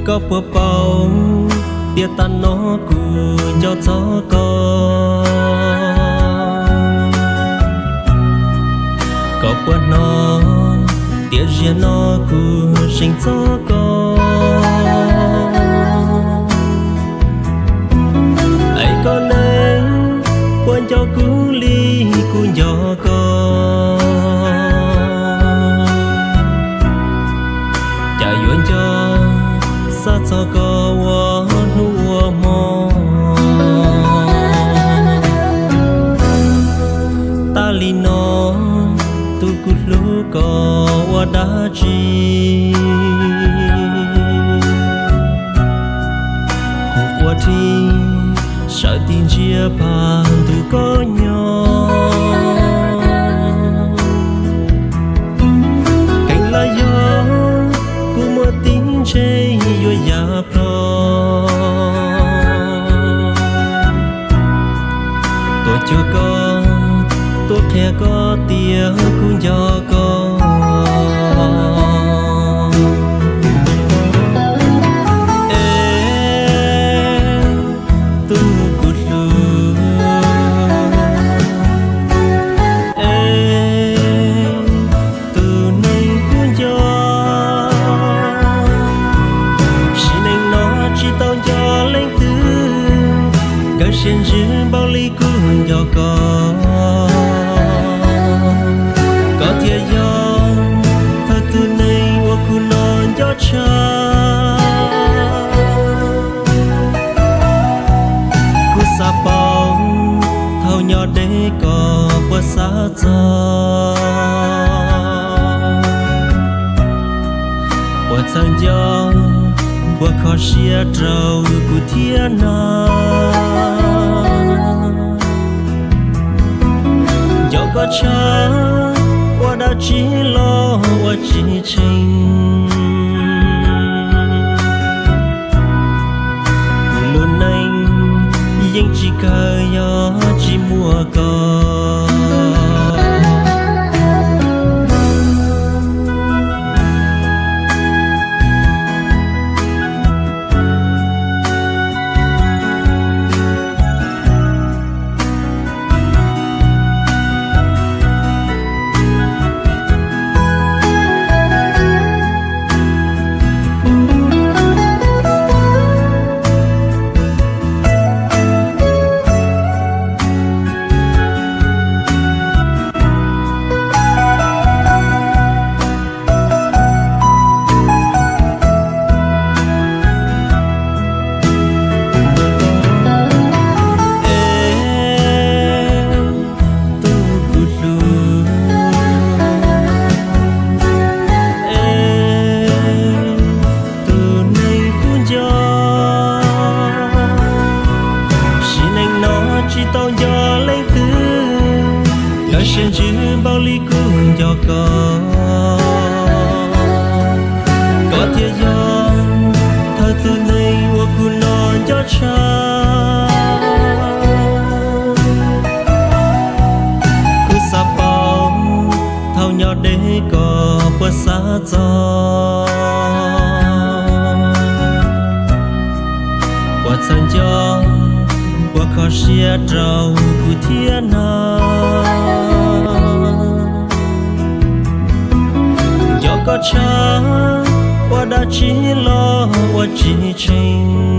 Koj puas paub tias tam no kuv nco txog koj? Koj puas hnov tias zaum no kuv seev txog koj? Es koj neej puas nco kuv li kuv nco koj? Cas yuav nco xav txog koj ua hnub ua hmo. Tas li no tus kuv hlub koj ua dab tsi? Kuv quaj rhib sawv tig ntsia pab ntuj koj nyob. Keev los yog kuv muaj tib ntsej yuav ya plho tuaj cuag koj, tuaj qhia koj tias kuv nco koj. Es tus kuv hlub, es tus neeg kuv nco, sim neej no tsis tau nco leej twg, nkawd siab ntsws npaum li kuv nco koj. Koj thiaj yog thawj tus neeg uas kuv hnov nco tshaj. Kuv xav paub thaum nyob deb koj puas xav txog, puas txhawj nco, puas kho siab rau kuv thiab na. Nco koj tshaj ua dab tsi los ua tsis tsheej. Kuv lub neej yeej tsis kawg yog tsis muaj koj. Es tus kuv hlub, es tus neeg kuv nco, sim neej no tsis tau nco leej twg, nkawd siab ntsws npaum li kuv nco koj. Koj thiaj yog thawj tus neeg uas kuv hnov nco tshaj. Kuv xav paub thaum nyob deb koj puas xav txog, puas txhawj nco, puas kho siab rau kuv thiab na. Nco koj tshaj ua dab tsi los ua tsis tsheej.